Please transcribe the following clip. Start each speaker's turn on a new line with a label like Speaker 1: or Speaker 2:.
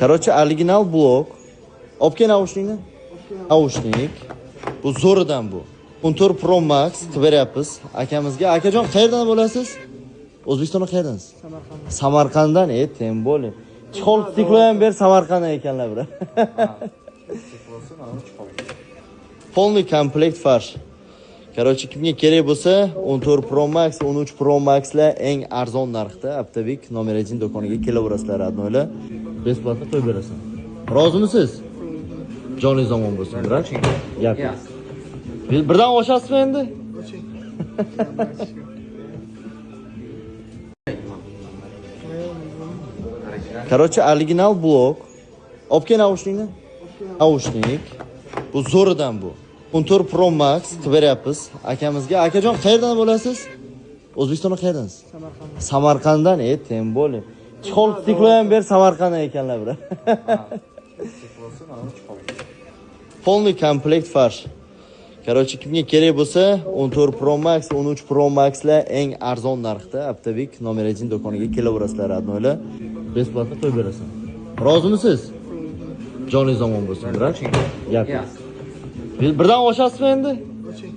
Speaker 1: Короче, original blok. Olib kel naushnikni. Naushnik. Bu zo'ridan bu. 14 Pro Max qilib beryapmiz akamizga. Akajon, qayerdan bo'lasiz? O'zbekistonda qayerdansiz?
Speaker 2: Samarqand.
Speaker 1: Samarqanddan, тем более. Чехол, стекло ham ber, Samarqanddan ekanlar, bira.
Speaker 3: Стекло si mana bu чехол.
Speaker 1: Полный комплект фарш. Короче, kimga kerak bo'lsa, 14 Pro Max, 13 Pro Maxlar eng arzon narxda Оптовик номер 1 do'koniga kelaverasizlar, родной lar. Бесплатно qo'yib berasan. Rozimisiz? Joningiz omon bo'lsin, брат. Gap yo'q. Birdan oshasizmi endi?
Speaker 2: Очень.
Speaker 1: Короче, original blok. Olib kel naushnikni. Naushnik. Bu zo'ridan bu. 14 Pro Max qilib beryapmiz akamizga. Akajon, qayerdan bo'lasiz? O'zbekistonda qayerdansiz?
Speaker 2: Samarqand.
Speaker 1: Samarqanddan, тем более. Чехол, стекло ham ber, Samarqanddan ekanlar, bira.
Speaker 3: Стекло si mana bu чехол.
Speaker 1: Полный комплект фарш. Короче, kimga kerak bo'lsa, 14 Pro Max, 13 Pro Maxlar eng arzon narxda Оптовик номер 1 do'koniga kelaverasizlar, родной lar. Бесплатно qo'yib berasan. Rozimisiz? Joningiz omon bo'lsin, брат. Gap yo'q. Birdan oshasizmi endi?
Speaker 2: Очень.